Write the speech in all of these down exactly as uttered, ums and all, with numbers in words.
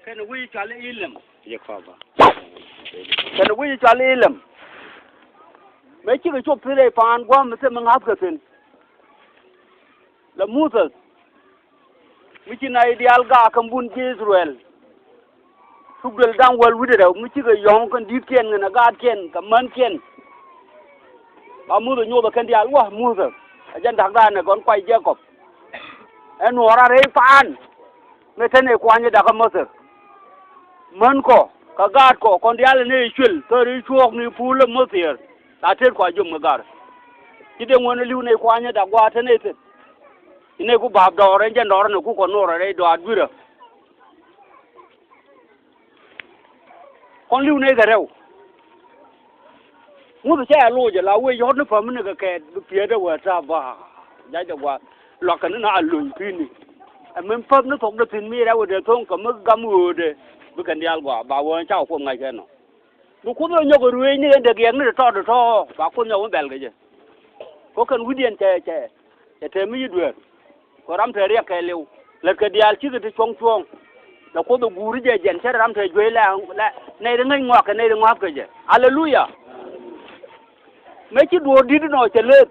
Kɛn wi̱i̱ cɔal i̱ Ilɛm. Yɛ kɔba. Kɛn wi̱i̱ cɔal i̱ Ilɛm. Mëë cikɛ cop thi̱n rɛy paan gua̱a̱th mi thil mi ŋa̱thkɛ thi̱n. La Muthɛ mi ci nɛy diaal gak kä bun ji̱ I-thɛ-rɛl. Cuk duël da̱ŋ wäl wi̱cdɛ rɛw mi cikɛ yɔ̱ŋ kɛn di̱tkiɛn kɛnɛ gaatkiɛn kɛ mänkiɛn. Ba Muthɛ nyothɛ kɛn diaal wä Muthɛ. Ɛ jɛn da̱kdan ɛ gɔn kuay Jekɔb. Ɛn nuɔɔr a rɛy paan. Mëë te nɛy kuanyä da̱kä Mithir. Mänkɔ kɛ gaatkɔ kɔn diaal ɛ nɛy cuël thäri cuɔɔk ni puul ɛ Mithir. La tet kua jom kɛ gar. Ci dee ŋuɔ̱n ɛ li̱w nɛy kuanyä da̱k gua̱a̱th te nɛy thil. Ci nɛy ku ba̱a̱p dɔɔr ɛn jɛn dɔɔr ɛn ɛ ku kɔn nuɔɔr ɛ rɛy dɔaar dui̱rä. Kɔn li̱w nɛy kɛ rɛw. Ŋuth cɛ a loc ala wec yɔ̱t ni päm ni kɛ kɛɛt bi piɛɛt ɛ wee ta̱a̱ ba. Jac dɛ gua̱a̱th luakä ni na a lony pi̱i̱ni. Ɛ min päm ni thok dee thi̱n mi rɛw dee tho̱ŋ kɛ mi gam ɣöödɛ. Bi kɛn diaal gua̱a̱ ba wee ca kuoth ŋa̱c kɛ nɔ. Bi kuoth ɣöö nyɔk ɛ ruëëc ni kɛn dee giɛk ni dee tɔt dee tɔ̱ ba kuoth nyɔk mi bɛl kɛ jɛ. Kɔ kɛn wi̱cdiɛn cɛ cɛ cɛ tɛm mi ci dueer. Kɛ ram te riɛk kɛɛliw lät kɛ diaal cikɛ ti cuɔ̱ŋ cuɔ̱ɔ̱ŋ. Lɛ kuoth ɛ guuri jɛ jɛn cä ram te juey lɛ lɛ nɛy ri ŋäc ŋɔak kɛ nɛy ri ŋɔak kɛ jɛ. Aleluya. Mëë ci duɔ̱ɔ̱r di̱t inɔ cɛ lëëth.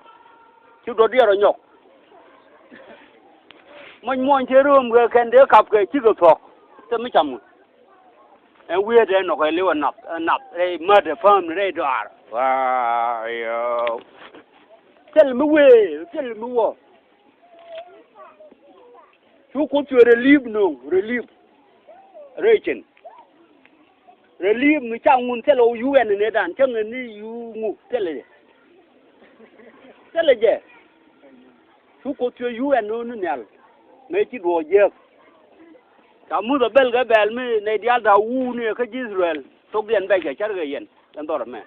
Ci duɔ̱ɔ̱r diɛɛr ɔ nyɔk. Muɔny muɔny cɛ rööm kɛ kɛn dee kap kɛ cikɛ thuɔ̱k. Te mi cam ŋun. Ɛn wi̱i̱ ɛ dee nɔk ɛ li̱w ɛ nath ɛ nath rɛy mät ɛ päm rɛy dɔaar. Waa yɔ. Thil mi wee thil mi wä. Cu kuoth cuɛ relief no̱o̱ŋ relief. Rɛy cin. Relief mi ca ŋun thil ɔ U N ni dan cä ŋɛ ni yu ŋu thil jɛ. Thil jɛ. Cu kuoth cuɛ U N no̱o̱ŋ ni nhial. Mëë ci duɔɔk jiääk. Ca Muthɛ bɛl kɛ bɛl mi nɛy diaal da̱a̱ wuuni ɛ kä ji̱ I-thɛ-rɛl thokdiɛn bɛckɛ cärkɛ yɛn ɛn dhɔr ɛmɛ.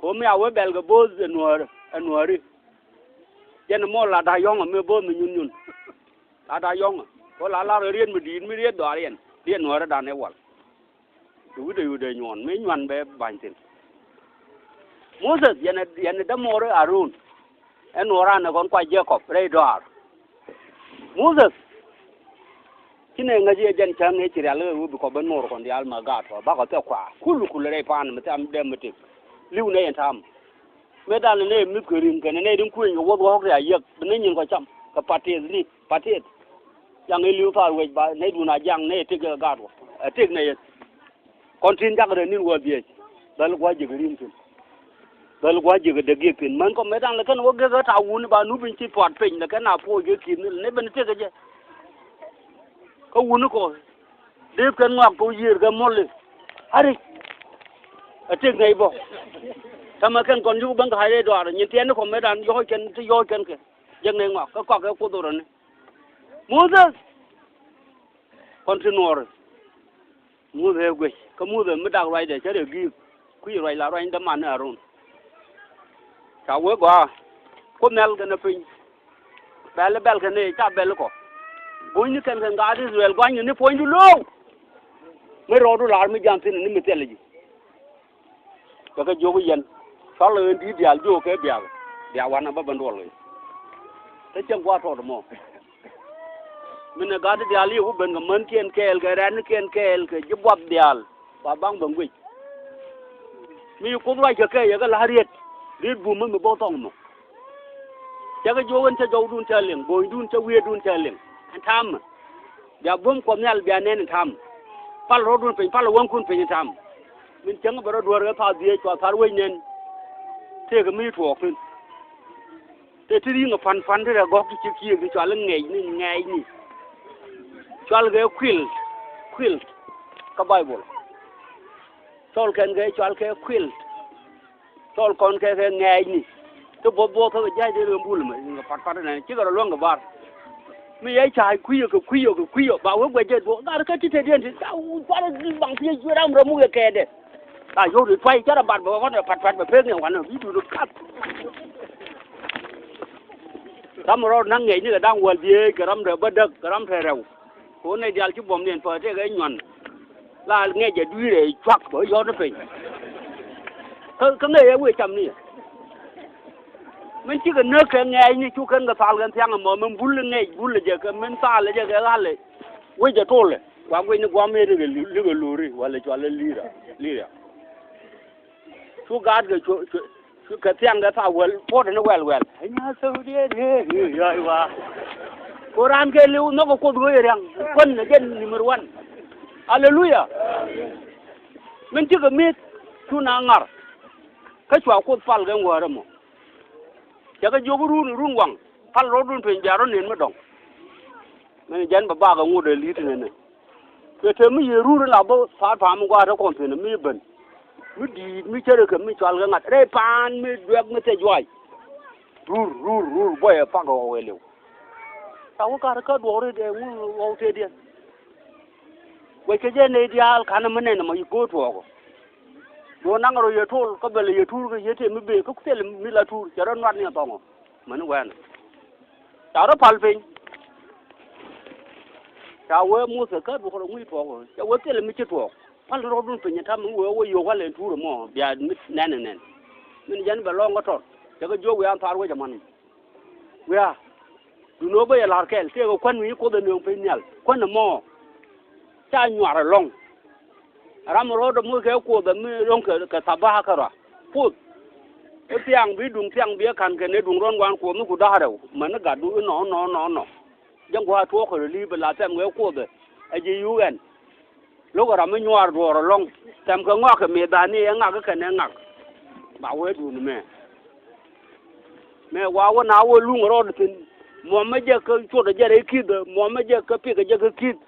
Ko̱ mi a wee bɛl kɛ bo̱o̱th ɛ nuääri ɛ nuääri. Jɛn ɛmɔ la da̱a̱ yɔ̱ŋä mi bo̱o̱th mi nyun nyun. La da̱a̱ yɔ̱ŋä ko̱ la lar kɛ riet mi di̱i̱t mi riet dhɔaar yɛn riet nuääri da̱a̱n ɛ wal. Ti wi̱cdɛ yut dee nyuɔ̱ɔ̱n mi nyuan bɛ ba̱ny thi̱n. Muthɛ yɛn ɛ yɛn ɛ dämuɔɔri Aron. Ɛn nuɔɔr an ɛ kɔn kuac Jekɔb rɛy dɔaar. Muthɛ ci nɛ ŋäci ɛ jɛn cäŋ ëë ci rial ɣer ɣöö bi kɔp ben nuɔɔr kɔn diaal mɛ gaat kɔ bakɔ thɛ kua kul kul rɛy paan mi tham dɛm mi tik. Li̱w nɛ yɛn ta̱a̱m. Mëë dal nɛ nɛ mith kɛ ri̱ŋ kɛnɛ nɛ ri̱ŋ kuëny kɛ wuɔth ɣɔ̱k riac yäk bi nɛ nyin kɔ cam kɛ patit ni patit. Yaŋ ëë li̱w thaar wec ba nɛ dun a jaŋ nɛ tek kɛ gaat kɔ ɛ tek nɛ yɛn. Kɔn tin jakdɛ nin wä biɛc. Bäl gua̱c jek rim thi̱n. Bäl gua̱c jek dek giek thi̱n män kɔ met an lɛ kɛn wä gek ɣä ta̱a̱ wuni ba nup in ci puat piny lɛ kɛn a puɔc kɛ ki̱n ni ben tekɛ jɛ. Kä wuni kɔ dep kɛn ŋɔak kɛ wä yiër kɛ muɔli. Ari. Ɛ tek nɛy bä. Tämɛ kɛn kɔn yuk bäŋ kɛ hac rɛy dɔaar nyin tiɛɛni kɔ met an yɔ̱ɔ̱c kɛn ti yɔ̱ɔ̱c kɛn kɛ jek nɛy ŋɔak kä kɔak kɛ kuoth orɔni. Muthɛ. Kɔn ti nuɔɔri. Muthɛ ɛ guec kä Muthɛ mi dak ruacdɛ cä rɛ gi̱i̱k kui̱ ruac la ruacni däman ni Aron. Ca wee gɔaa. Kuoth nhial kɛnɛ piny. Bɛl bɛl kɛn ni ca bɛl kɔ. Bunyni kɛn kɛn gaat I-thɛ-rɛl gua̱nyni ni puɔ̱nydu lo̱o̱. Mi rɔɔdu laar mi jam thi̱n ni mi thilɛ ji̱. Kɛ kɛ jiök yɛn cɔl ɣän di̱i̱t diaal jiök kɛ biak. Biak wanɛ bä ben duɔl ɣöö te cieŋ gua̱a̱th tɔɔt ɛmɔ. Min ɛ gat diaal yɛ ku ben kɛ mänkiɛn kɛɛl kɛ rɛ̈tnikiɛn kɛɛl kɛ ji̱ buath diaal. Ba baŋ ben guic. Mi kuoth ruac kɛ kɛ yɛ kɛ la̱r riet. Riet bum mi mi bä thɔŋ mɔ. Cɛ kɛ jiök ɛn cä jɔwdun cä liŋ bo̱o̱nydun cä wiëëtdun cä liŋ. Ɛn ta̱a̱mä. Bia buɔ̱m kuɔth nhial bia nɛn ɛn ta̱a̱mä. Pal rɔ̱dun piny pal wäŋkun piny ɛn ta̱a̱mä. Min cäŋ bɛ rɔ duäär kɛ thaar dhieec cua thaar wec nɛn. Tëëkɛ mi tuɔɔk thi̱n. Tëë ti ri̱ŋ ɛ pan pan ti rɛ gɔ̱k ti ci kiëëk ti cual i̱ ŋɛɛcni ŋɛɛcni. Cual kɛ kuil kuil. Kä Baibol. Cɔl kɛn kɛ cual kɛ kuil. Cɔl kɔn kɛ kɛ ŋɛɛcni. Ti buɔth buɔth kä kɛ ja̱c dee röm bul mɛ i̱ kɛ pat pat nɛ cikɛ rɔ luäŋ kɛ bar. Mi yɛ ca kui̱ yɛ kɛ kui̱ yɛ kɛ kui̱ yɛ ba wee guɛc jɛ duɔ̱k gat kä ti te diɛn ti ca kuat baŋ ti yɛ cuɛ ram rɔ muk yɛ kɛɛdɛ. Ka yio̱w ri tuac cä rɔ bat bɛ kɔn ɛ pat pat bɛ pek ni wanɛ bi duut kath. Ram rɔ naŋ ŋɛcni kɛ da̱ŋ wäl dhieec kɛ ram rɛ bädäk kɛ ram te rɛw. Kɛ ɣöö nɛy diaal ci buɔ̱mdiɛn päth tëëkɛ nyuan. La ŋɛc ɛ dui̱rɛ cuak bä yɔ̱t ni piny. Kä kä ŋɛc ɛ wëë cam ni. Min cikɛ näk kɛ ŋɛɛcni cu kɛn kɛ thal kɛn thiaŋ ɛmɔ min bul ŋɛc bul jɛ kɛ min thal jɛ kɛ ɣa̱l ɛ. Wec ɛ tol ɛ. Kua guic ni guam mi likɛ lu-, likɛ luri wala cual i̱ lira, lira. Cu gaat kɛ cu, cu, cu kɛ thiaŋ kɛ thaak wäl puɔ̱t ni wɛl wɛl. Nya thok diet, yai wa. Ko raan kɛ liw nhɔk kɛ Kuoth ɣöö yɛ riaŋ. Kuän ni jɛn number one. Aleluya. Min cikɛ mi̱th cu na ŋar. Kä cua Kuoth pal kɛ ŋuäärä mɔ. Cɛ kɛ jiök run, run waŋ. Pal rɔɔdun piny bia rɔ nen mi dɔŋ. Min jɛn bɛ bakɛ ŋot ɛ li̱t nɛnɛ. Kɛ te mi yɛ rur la bä pa̱a̱t pa̱a̱m mi gua̱a̱th te kɔn thi̱n mi ben. Mi di̱i̱t mi cärɛ kɛ mi cual kɛ ŋa̱t rɛy paan mi duɛk mi thia juac. Rur, rur, rur buɔyɛ pak ɛ ɣɔw ɛ liw. Ca wä ka̱r kä duɔk ri dee ŋun ɣɔw tëëdiɛn. Wec kɛ jɛ nɛy diaal ka̱n mi nɛn ɛmɔ yi go̱o̱r tuɔɔk ɔ. Duɔ̱ɔ̱r naŋ rɔ yɛ tol kä bɛl yɛ tuur kä yɛ tëë mi bëë kä thil mi la tuur cɛ rɔ nuat ni ɛ thɔŋ ɔ. Mäni wɛɛn ca rɔ pal piny. Ca wee Muthɛ kä duɔ̱k rɔ ŋui̱c tuɔɔk ɔ, ca wee thil mi ci tuɔɔk. Pal rɔɔdun piny tam mi wee wä yio̱k wal ɛn tuur ɛmɔ bia mi nɛn ɛ nɛn. Min jɛn bɛ lɔ̱ŋ kä tɔt cɛ kɛ jiök wiaa thaar wec ɛmɔni. Wiaa. Duundɛ ɣöö bä yɛ la̱r kɛl tëëkɛ kuän wi̱i̱ Kuoth ɛ nööŋ piny nhial kuän ɛmɔ. Ca nyuar ɛlɔ̱ŋ. Ram rɔɔdɛ moc kɛ Kuoth ɛ mi ro̱ŋ kɛ, kɛ thaba̱a̱ kärɔa. Kuoth. I̱ thiaŋ bi duŋ thiaŋ bi ɛ ka̱n kɛn ɛ duŋ ruɔ̱n wan Kuoth ni ku da̱a̱ rɛw mäni gatdu inɔ, inɔ, inɔ, inɔ. Jɛn gua̱a̱ tuɔɔk kɛ rɔ li̱i̱p ɛ la thɛm kɛ Kuoth ɛ, ɛ ji̱ yuk ɛn. Lo̱kɛ ram mi nyuaar duɔɔr ɛlɔ̱ŋ. Tɛm kɛ ŋɔak kɛ mëë dha̱a̱ni ɛ ŋak kɛnɛ ŋak. Ba wee duun mɛ. Mɛ wa wä na wä luŋ rɔɔd thi̱n. Muɔmɛ jɛ kä cuɔtɛ jɛ rɛy ki̱th, muɔmɛ jɛ kä pikɛ jɛ kä ki̱th.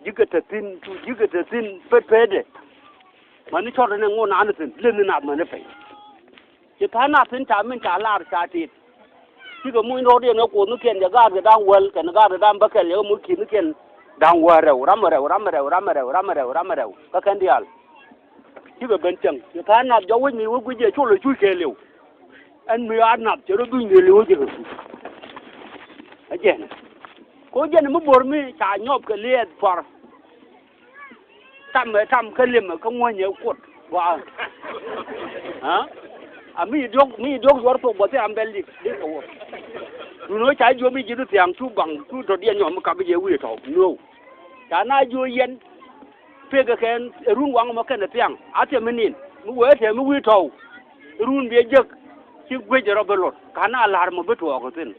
Ji̱kɛ te thi̱n, cu ji̱kɛ te thi̱n pet petdɛ. Mäni cɔtdɛ ni ŋun naan thi̱n, leth ni nath mäni pɛy. Ci tha̱a̱ŋ nath thi̱n ca min ca lar ca tit. Cikɛ muc rɔɔdiɛn kɛ kuɔth ni kiɛn jɛ gaat kɛ da̱ŋ wäl kɛn gaat kɛ da̱ŋ bäkɛl yɛ kɛ muc ki̱n ni kiɛn da̱ŋ wäl rɛw ram rɛw ram rɛw ram rɛw ram rɛw ram rɛw kä kɛn diaal. Cikɛ ben cäŋ ci tha̱a̱ŋ nath jɔk wec mi wä guic jɛ col ɛ cuc kɛɛliw. Ɛn mi a nath cɛ rɔ dhuc ni liw jɛ kɛ kuc. Ɛ jɛn ko jɛn mi bo̱r mi ca nyɔp kɛ liɛɛth puar. Tam ɛ tam kä limɛ kä ŋuɔ̱nyɛ kuot gɔaa. Aa mi diɔ̱k mi diɔ̱k yuɔr thok bɔ thil ram bɛl dik dik kɛ wä. Duundɛ ɣöö ca jiöm i̱ ji̱ du thia̱a̱ŋ cu baŋ cu tɔ̱diɛn nyɔm mi kap i̱ jɛ wi̱i̱ tɔ̱w nuɔ̱w. Ca na jiöö yɛn pekɛ kɛ ɛ run waŋ mɔ kɛnɛ thia̱a̱ŋ a thiɛ mi nin mi wee tɛɛ mi wi̱i̱ tɔ̱w. Run biɛ jek ci guic rɔ bi lot ka na la̱r mɔ bi tuɔɔk thi̱n.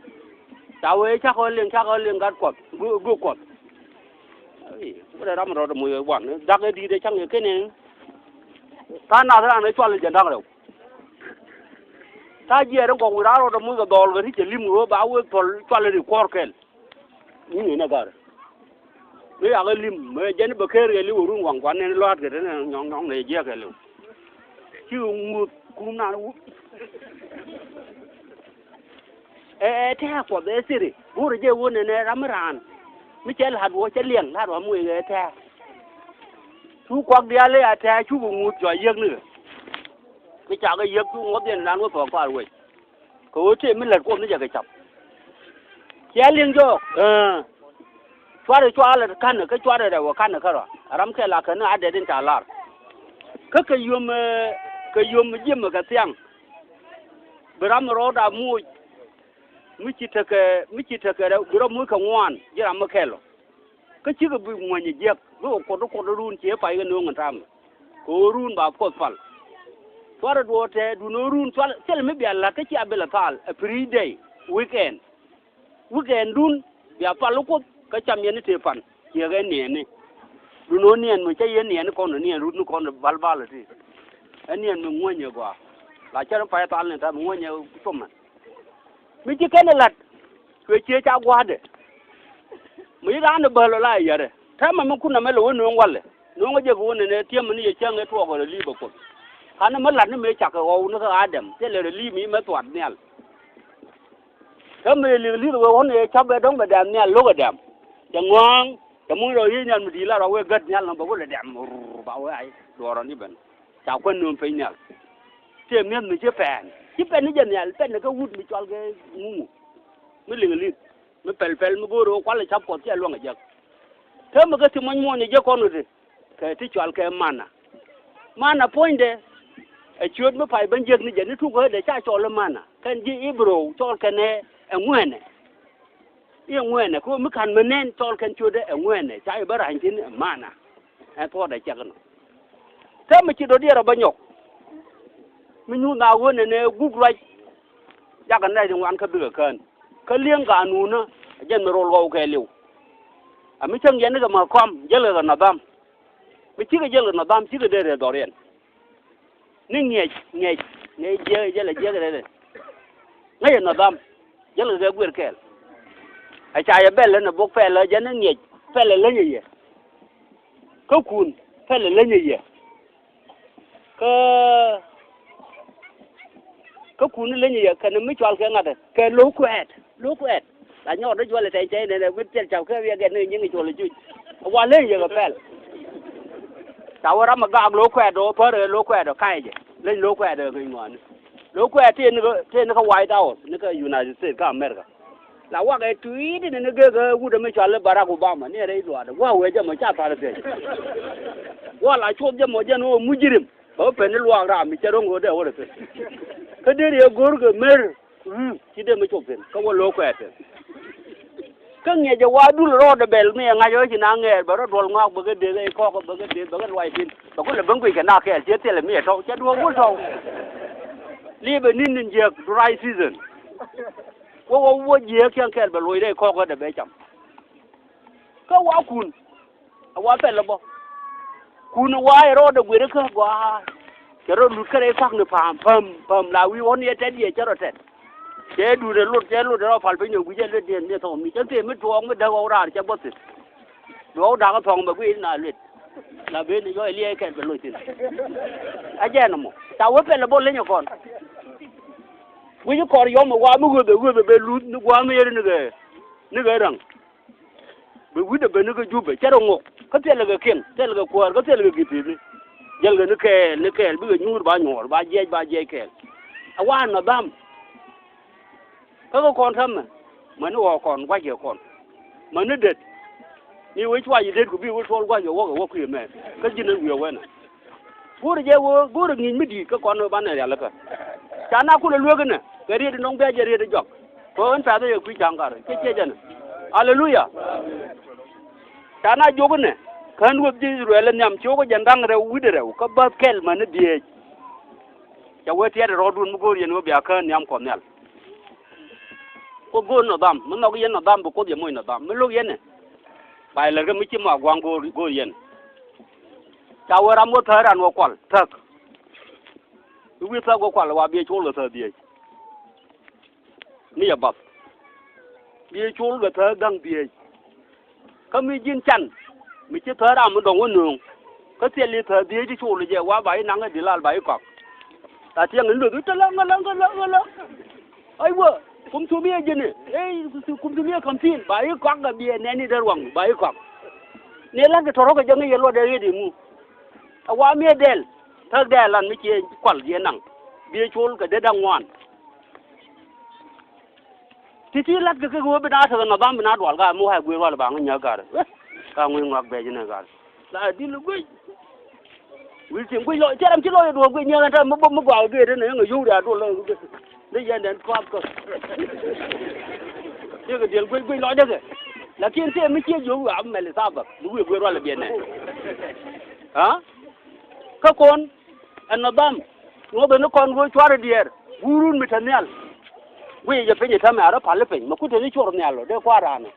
Ca wee cakɔ liŋ cakɔ liŋ gat kuɔth gök kuɔth. Wä dee ram rɔɔdɛ muc wan dak ɛ di̱i̱t ɛ caŋ ɛ kenɛ. Tha̱a̱ŋ nath raan ɛ cual jɛ da̱ŋ rɛw. Tha̱a̱ŋ jiɛɛr in kɔk wi̱i̱ raan rɔɔdɛ muc kɛ dhɔɔl kɛ ti cɛ li̱m ɣöö ba wee thɔl cual in ri kuɔ̱ɔ̱r kɛl. Ni ŋi̱n ɛ ga̱r. Mi yak ɛ li̱m mɛ jɛn bɛ ker kɛ li̱w ɛ run waŋ kuan nɛn lua̱a̱t kɛ te nɛ nyɔŋ nyɔŋ nɛ jiɛɛk kɛ li̱w. Ci ŋuth kum naan wut. Ɛ, ɛ tɛ̱̈ɛ̱̈ kuɔth ɛ thiri go̱o̱rɛ jɛ wä nɛnɛ ram mi raan. Mi cɛ la̱t wä cɛ liɛŋ la̱t wä mi wëë ɛ tɛ̱̈ɛ̱̈. Cu kuak diaal i̱ a tɛ̱̈ɛ̱̈ cukɛ ŋuth jɔa yiëk nikɛ. Mi cakɛ yiëk cu ŋuɔth yɛn naan wä thuɔ̱k paal wec. Kɛ ɣöö tëë mi lät kuɔth ni jɛ kɛ cap. Ciɛ liŋ jɔɔk. Cuarɛ cuarɛ ka̱nɛ kä cuarɛ rɛw ɛ ka̱nɛ kärɔa ram kɛ la kɛn a dɛt in ca lar. Kä kɛ yom, kɛ yom ji̱ mi kɛ thiaŋ. Bi ram rɔɔd a moc. Mi ci tekɛ, mi ci tekɛ rɛw bi rɔ moc kɛ ŋuan ji̱ ram mi kɛl ɔ. Kä cikɛ bi ŋuäny jiäk bikɛ kuɔt kuɔt run ciɛ pay kɛ nööŋ in tamɛ. Kɛ ɣöö run ba kuɔth pal. Cuarɛ duɔɔtɛ duundɛ ɣöö run cual thil mi bia la̱t kä cia bi lɛ thal ɛ free day, weekend. Weekend dun bia pal i̱ kuoth kä cam yɛn i̱ tëë pan ciɛ kɛ niɛni. Duundɛ ɣöö niɛn mi cä yɛn niɛni kɔn niɛn rut ni kɔn bal bal iti. Ɛ niɛn mi ŋuänyɛ gɔaa la cä ri pay thal ni ta̱th ŋuänyɛ cuɔmɛ. Mi ci kɛn ɛ la̱t cuɛ cië ca gua̱a̱dɛ. Mi ci raan ɛ bäl ɔ la ɛ yärɛ täämɛ mi kun ɛmɛ lɛ wä nööŋ walɛ nööŋ ɛ jɛ kɛ wä nɛnɛ tiɛmɛ ni yɛ cäŋ ɛ tuɔɔk ɛ rɛ li̱i̱p ɛ kuoth. Ka̱n ɛmɛ la̱t ni mëë cak kɛ ɣɔw ni kä Adam thilɛ rɛ li̱i̱p mi mɛ thuat nhial. Kä mëë li̱k li̱th ɛ wee ɣɔ̱n ɛ cap ɛ dɔ̱ŋ bɛ dɛm nhial lo̱k ɛ dɛm. Cɛ ŋɔ̱a̱ŋ cɛ muc rɔ yiëë nhial mi di̱i̱t la rɔ wee gät nhial nɔ bɛ wä lɛ dɛm rur ba wee ay duɔɔrɔ ni ben. Ca kuän nööm piny nhial. Tëë mi̱eth mi ci pɛn ci pɛn ni jɛ nhial pɛn ni kä wut mi cɔal kɛ ŋuŋu. Mi liŋ li̱th mi pɛl pɛl mi go̱o̱r ɣöö kualɛ ca̱p kuɔth cɛ luäŋ ɛ jek. Täämɛ kä ti muɔ̱ny muɔ̱ny ɛ jek kɔn ɣöti kɛ ti cɔal kɛ mana. Mana puɔ̱nydɛ ɛ ciöt mi pay ben jiäk ni jɛ ni tuk ɣöödɛ ca cɔl i̱ mana kɛn ji̱ Ibro cɔl kɛn ɛ ŋuɛ̈nɛ. i̱ ɛ ŋuɛnɛ, kɛ ɣöö mi ka̱n mi nɛn cɔɔl kɛn ciötdɛ ɛ ŋuɛnɛ, ca i̱ bä ra̱ny thi̱n ɛ ma̱a̱na. Ɛn thuɔ̱ɔ̱dɛ cɛk inɔ. Täämɛ ci dɔ̱diɛn rɔ bä nyɔk. Mi nyuuth na ɣöö nɛnɛ guk ruac. Jakɛ nɛy ti ŋuan kä bikɛ kään. Kä li̱eŋ kanunä, ɛ jɛn mi rol ɣɔw kɛɛliw. A mi cäŋ yɛn nikɛ mäk kɔam, jälkɛ kɛ nadham. Mi cikɛ jäl kɛ nadham, cikɛ dee rɛɛ dhɔriɛn. Ni ŋiɛc, ŋiɛc, ŋiɛc jiɛk, jälɛ jiɛk rɛɛ rɛɛ. Ŋäcɛ nadham, jälkɛ kɛ guer kɛɛl. A ca yɛ bɛl ɛn ɛ bok pɛl ɛ jɛn ni ŋiɛc, pɛl ɛ länyɛ yɛ. Kä kun, pɛl ɛ länyɛ yɛ. Kä, kä kun ni leny yɛ kɛn mi cual kɛ ŋa̱t kɛ lo̱k kuɛɛt, lo̱k kuɛɛt. La nyɔɔt ni juɔl itɛny tɛy nɛnɛ, wi̱t thil cap kɛ wiɛ gɛt ni nyiŋ i̱ cuɔl i̱ cuc. Wa leny yɛ kɛ pɛl. Ca wä ram mi gaak lo̱k kuɛɛt ɔ, pär ɛ lo̱k kuɛɛt ɔ, ka̱yɛ jɛ. Leny lo̱k kuɛɛt ɔ ŋäc ŋɔaani. Lo̱k kuɛɛt tëë ni kä, tëë ni kä White House, ni kä United States kä America. La wakɛ tui̱t ni ni gek wut mi cɔal i̱ Barack Obama ni rɛy luaat. Wa wee jɛ mɔ ca thar thiec. Wa la cuɔth jɛ mɔ jɛn ɣöö mujirim. Bä pɛn ni luaak ram mi cɛ ro̱ŋ ɣöö dee wä rɛ thiec. Kä dee riɛ go̱r kɛ mer. Ci dee mi cop thi̱n kä wä lo̱o̱k kuɛɛt thi̱n. Kä ŋiɛcɛ wa dul rɔɔdɛ bɛl mi ɛ ŋa̱c ɣä ci na ŋɛɛr bɛ rɔ duɔl ŋɔak bɛ kɛ dee kɔk bɛ kɛ dee bɛ kɛ luac thi̱n bɛ kulɛ ben guic kɛ na kɛɛl ciɛ thilɛ mi ɛ tɔ̱w cɛ duɔ̱ɔ̱k wul tɔ̱w. Liipɛ ni̱n ni̱n jiääk dry season. Wä wä wä jiääk cäŋ kɛl bɛ loc rɛy kɔk kä dee bɛ cam. Kä wa kun a wa pɛl bä. Kun a wa ɛ rɔɔdɛ guer kä gɔaa. Cɛ rɔ lut kä rɛy kɔk ni pa̱a̱m päm päm la wi̱i̱ ɣɔn yɛ tɛt yɛ cɛ rɔ tɛt. Cɛ duut ɛ lot cɛ lot ɛ rɔ pal piny ɛ guic ɛ luet diɛn mi thɔŋ mi cä thiem mi tuɔɔk mi däk ɣɔw raar cɛ bä thit. Duɔɔk da̱k ɛ thɔŋ bɛ guic na luet. La ben ni jɔɔc liɛɛc kɛl bɛ loc thin. A jɛn ɛmɔ ca wä pɛl ɛ bä leny ɛ kɔn. Wi̱c kɔr yɔm ɛ gua̱a̱ mi ɣöth ɛ ɣöth ɛ ben luth ni gua̱a̱ mi yet ni kɛ ni kɛ räŋ. Bi wi̱cdɛ ben ni kɛ Jubɛ cɛ rɔ ŋok kä thilɛ kɛ kiɛŋ thilɛ kɛ kuäär kä thilɛ kɛ gi̱thi̱thi. Jäl kɛ ni kɛɛl ni kɛɛl bikɛ nyuur ba nyuɔɔr ba jiɛc ba jiɛc kɛɛl. Ɛ wa nadham. Kä kɛ kɔn täämɛ mäni ɣɔɔ kɔn gua̱c kɛ kɔn. Mäni det. Ni wec cua ji̱ det ku bi wec tuɔl gua̱c kɛ wä kɛ wä kui̱ ɛmɛ kä ji̱n ɛn wi̱i̱ ɛ wɛnɛ. Go̱o̱rɛ jɛ wee go̱o̱rɛ ŋi̱i̱c mi di̱i̱t kä kɔn banɛ rialikä. Ca na kulɛ lueek inɛ kɛ riet in dɔ̱ŋ bia jɛ riet in jɔak. Kɛ ɣän pɛ̈th ɛ yɛ kui̱ ca̱ŋ kar kɛ ciec ɛnɛ. Aleluya. Ca na jiök inɛ kään weth ji̱ Israel in nhiam ci wä kɛ jɛn da̱ŋ rɛw wi̱cdɛ rɛw kä bäth kɛl mäni dhieec. Ca wee tiɛt ɛ rɔɔdun mi go̱o̱r yɛn wä bia kään nhiam Kuɔth Nhial. Kuoth go̱o̱r nɔ dham mi nhɔk yɛn nɔ dham bi Kuoth yɛ moc nɔ dham mi lo̱k yɛn ɛ. Ba yɛ lät kä mi ci ma gua̱a̱ŋ go̱o̱r go̱o̱r yɛn. Ca wee ram wä thäär ran wä kual thäk. I̱ wi̱i̱ thäk wä kual wa biɛ col kɛ thäär dhieec. Mi yɛ bath biɛ col kɛ thäär ga̱ŋ dhieec. Kä mi ji̱n can mi ci thäär ram mi dɔ̱ŋ wä nööŋ. Kä thil i̱ thäär dhieec i̱ col jɛ wa ba i̱ naŋ i̱ dilal ba i̱ kɔak. La tiɛŋ in lueth i̱ te läŋ kä läŋ kä läŋ kä läŋ. Ai wä kum thum i̱ ɛ ji̱n i̱ kum thum i̱ ɛ ka̱m thi̱n ba i̱ kɔak kɛ biɛ nɛn i̱ dee ruaŋ ba i̱ kɔak. Ni la̱t kɛ tɔ̱rɔ̱ kɛ jɛ ŋäc yɛ luɔt dee ɣet i̱ ŋu. Ɛ wa miɛ dɛl thäk dɛl lan mi ciɛ kual jiɛ naŋ biɛ col kɛ dee da̱ŋ ŋuan. Ti ti lat kɛ kɛ wä bi na tekɛ na dham bi na dual ka mi wa guir wal ba ŋä nyä gar. Ka ŋuy ŋuak bɛ jɛ ne gar. La dil guic. Wi̱i̱ ti̱em guic lɔ cɛ ram ci lɔ yɛ duɔ̱ɔ̱k guic nyɛ ɣän tɛ mi bä mi gɔaa guic tɛ ne ŋä yio̱w ria duɔl lɔ. Ni yɛn dɛn kɔap kä. Ti kɛ diɛl guic guic lɔ jɛ kɛ. Lakin tɛ mi ciɛ jiök wi̱i̱ a mɛl thabak mi wi̱i̱ guic rual biɛn nɛ. Ha? Kä kɔn ɛn nɔ dham. Ŋuɔth ɛn ni kɔn wee cuarɛ diɛɛr guurun mi te nhial. Guic jɛ piny ɛ täämɛ a rɔ pal i̱ piny mɛ kut te ni cor nhial ɔ dee kua̱r raanɛ.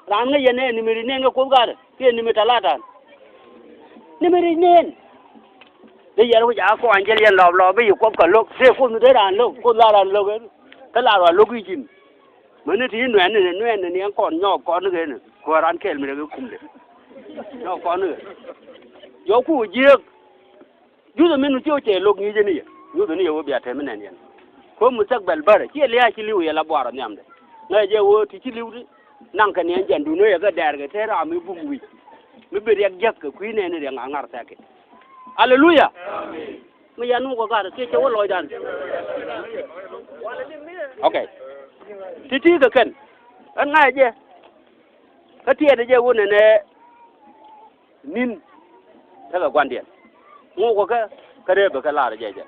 Raan ŋäc yɛn ɛ nimeri nɛn kɛ Kuoth gat kiɛ nimeri talatan. Nimeri nɛn. Dee yɛn wi̱c a kɔn jɛl yɛn lɔp lɔp i̱ yi Kuoth kɛ lo̱k tëë Kuoth mi dee raan lo̱k Kuoth la raan lo̱k ɛn. Kä la raan lo̱k i̱ ji̱n. Mäni ti nuɛn ni nuɛn ni ɛn kɔn nyɔɔk kɔn ni kɛn kuäär raan kɛɛl mi rɛ kɛ kumdɛ. Nyɔɔk kɔn ni kɛ yɔku jiëëk. Juthɛ min mi ci wä cɛ lo̱k ŋi̱i̱cä ni yɛ. Juthɛ ni yɛ wä bia tɛm inɛn yɛn. Kä mustakbal bärɛ ciɛ lia̱a̱ ci li̱w yɛ la buaarä nhiamdɛ. Ŋäcɛ jɛ wä ti ci li̱w ti naŋ kɛ niɛn jɛn duundä yɛ kɛ dɛɛr kɛ te ram mi bum wi̱c. Mi bi riɛk jiäk kɛ kui̱ nɛɛni riɛk ŋa̱ ŋa̱r thɛk kɛ. Aleluya. Mi yɛn wä kɛ gat kiɛ cɛ wä lɔcdan. Ok. Ti ti kɛ kɛn ɛn ŋa̱cɛ jɛ. Kä tiɛɛdɛ jɛ wä nɛnɛ. Ni̱n tekɛ gua̱ndiɛn ŋuukɛ kɛ kä reepɛ kɛ la̱rä jɛ jɛ.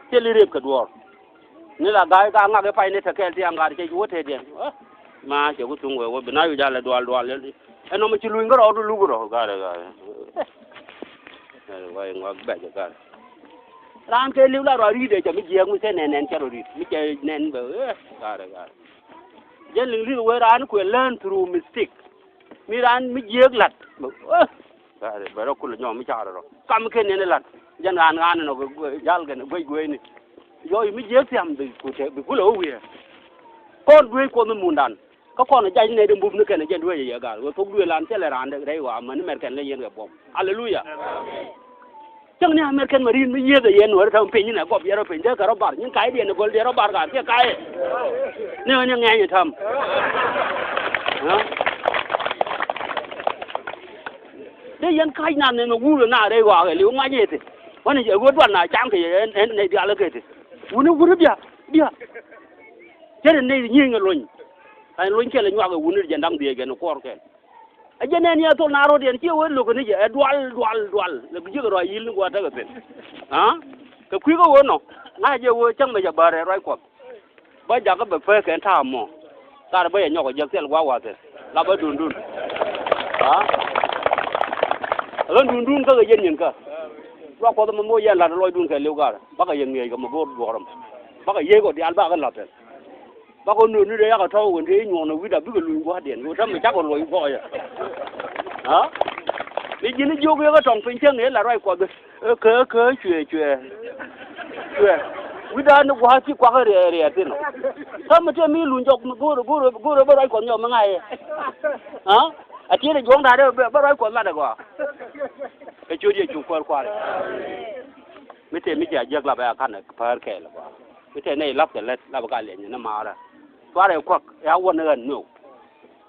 Thil i̱ reep kɛ duɔ̱ɔ̱r ni la ga̱a̱c ka ŋak i̱ pay ni te kɛɛl ti aŋga̱a̱r cɛ ci wä tëëdiɛn. Ma cɛ ku thuŋ wee wä bi na wi̱c alɛ dual dual. Ɛn nɔmɔ ci luny kä rɔɔdu luk rɔ garɛ garɛ. Garɛ wä in wä bɛc garɛ. Raan kɛ liw la rɔ ri̱t ɛ cɛ mi jiɛɛk mi cɛ nɛn nɛn cɛ rɔ ri̱t mi cɛ nɛn bɛ. Garɛ garɛ. Jɛn liŋ li̱th wee raan kuɛ learn through mistake. Mi raan mi jiɛɛk la̱t bɛ. Garɛ bɛ rɔ kulɛ nyɔk mi carɛ rɔ kam kɛn nɛn la̱t. Jɛn raan raan nɔ jal kɛn guec guecni. Yɔ mi jiɛɛk thiam bi kulɛ wä wiee. Kɔn dueec kuɔth mi mundan. Kä kɔn jac nɛy ti mbup ni kɛn jɛn dueec ɛ yɛ gal wee thok dueec lan thilɛ raan rɛy ɣɔaa mäni mɛr kɛn lɛ yɛn kɛ buɔm. Aleluya. Cäŋ ni American Marine mi yieth ɛ yɛn nuɔ̱ɔ̱ri täm piny ni nɛ gɔp yɛn rɔ piny dee kɛ rɔ bar nyin ka̱cdiɛn ni gɔl diɛn rɔ bar gal kiɛ ka̱cɛ. Ni ɣän yɛ ŋɛɛny ɛ täm. Dee yɛn ka̱c nath nɛn mɛ wur ɛ na rɛy ɣɔaa ɛ liw ŋa̱c ɛ ti. Wänɛ ɛ ɣöö dual na cam kɛ yɛ ɛn nɛy diaal ɛ kɛ ti. Wuni wuni bia bia. Cɛ ti nɛy ti nyieny ɛ lony. Ka̱ny luny kɛl ɛ nyuak ɛ wuni ti jɛn da̱ŋ dhiec kɛn ɛ kuɔr kɛn. Ɛ jɛn nɛn yɛ thol na rot yɛn ciɛ wee lo̱k ni jɛ ɛ dual dual dual lɛ bi ji̱ kɛ rɔ ayil ni gua̱a̱th tekɛ pin. Aa kɛ kui̱ kä ɣöö nɔ ŋa̱c jɛ wee cäŋ mɛ cɛ bäär ɛ ruac kuɔth. Bä jakä bɛ pek kɛn ta̱a̱ mɔ. Tar bä yɛ nyɔk ɛ jek thil gua̱a̱th wa̱a̱ thil la bä dundun. Aa ɣän dundun kä kɛ yɛn nyin kä. Ruac kuɔth mɛ moc yɛn la̱t lɔcdun kɛ li̱w gar bakɛ yɛ ŋi̱eec kɛ mɛ go̱o̱r duɔ̱ɔ̱r mɔ. Bakɛ yiec kɔ diaal bakɛ la̱t thil. Bakɔ nööni dee yakɔ tɔ̱ wen dee nyuɔ̱ɔ̱n ɛ wi̱cda bikɛ luny gua̱a̱thdiɛn kɛ tämɛ cakɔ luɔ̱c guɔ̱ɔ̱yɛ. Aa ni ji̱n jiök yɛ kä tɔŋ piny cäŋ ëë la ruac kuɔth. Kä kä cuɛ cuɛ cuɛ wi̱cda ni gua̱a̱th ci kuakä riɛɛr riɛɛr thin ɔ. Tämɛ tëë mi luny jɔk go̱o̱rɛ go̱o̱rɛ go̱o̱rɛ bä ruac kuɔth nyɔk mi ŋa̱cɛ. Aa a tiet ɛ juɔ̱ŋ da̱a̱dɛ bä ruac kuɔth latdɛ gɔaa. Kä ciöt yɛ cuk kuäär kua̱r. Mi tëë mi cia jiäk lapɛ a ka̱n ɛ päär kɛɛl ɛ gɔaa. Mi tëë nɛy la̱pkɛ lät lapɛ ka liɛny ni maarä. Cuarɛ kuäk ɛ a wän ni ɣän nhök.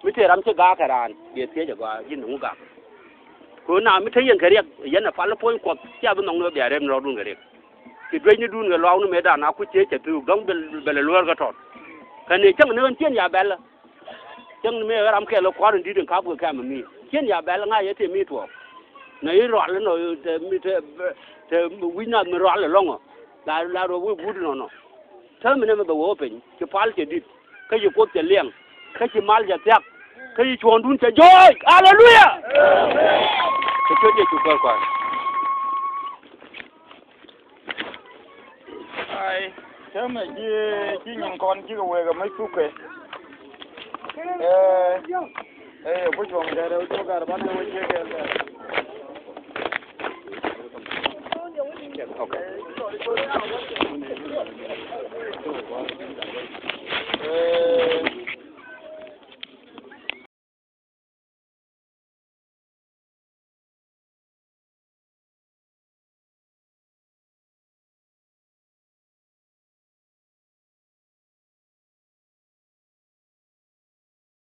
Mi tëë ram ci gaak kɛ raan biɛ thiec ɛ gɔaa ji̱n ni ŋu gak. Kɛ ɣöö na mi te yɛn kɛ riɛk yɛn ɛ pal puɔ̱ny kuɔth cia bi nhɔk ni ɣä bia rep ni rɔɔdun kɛ riɛk. Ci duec ni dun kɛ luaak ni mëëdan a kuc thiec cɛ thuuk dɔ̱ŋ bɛl bɛl ɛ luäär kɛ tɔt. Kɛ ni cäŋ ni ɣän cien ya bɛl. Cäŋ ni mëë ɣän ram kɛl ɛ kua̱r in di̱t in ka̱p kɛ kɛm ɛ mi cien ya bɛl ŋa̱c ɛ te mi tuɔɔk. Nɔ i̱ rual inɔ te mi te te wi̱c nath mi rual ɛlɔ̱ŋ ɔ. La la ruɔk wek guut inɔnɔ. Täämɛ nɛmɛ bɛ wee wä piny ci pal cɛ di̱t kä ci kuoth cɛ liɛŋ kä ci mal cɛ thiak kä ci cuɔ̱ɔ̱ŋdun cɛ jɔɔc. Aleluya. Kɛ cuɔ̱c Yecu kuäär kua̱r. Ai täämɛ ci ci nyin kɔn cikɛ wek ɛmɛ cukɛ. Ɛ ɛ ku cuɔ̱ŋ dɛrɛ cu gar banɛ wä ciek kɛl dɛrɛ. Okay.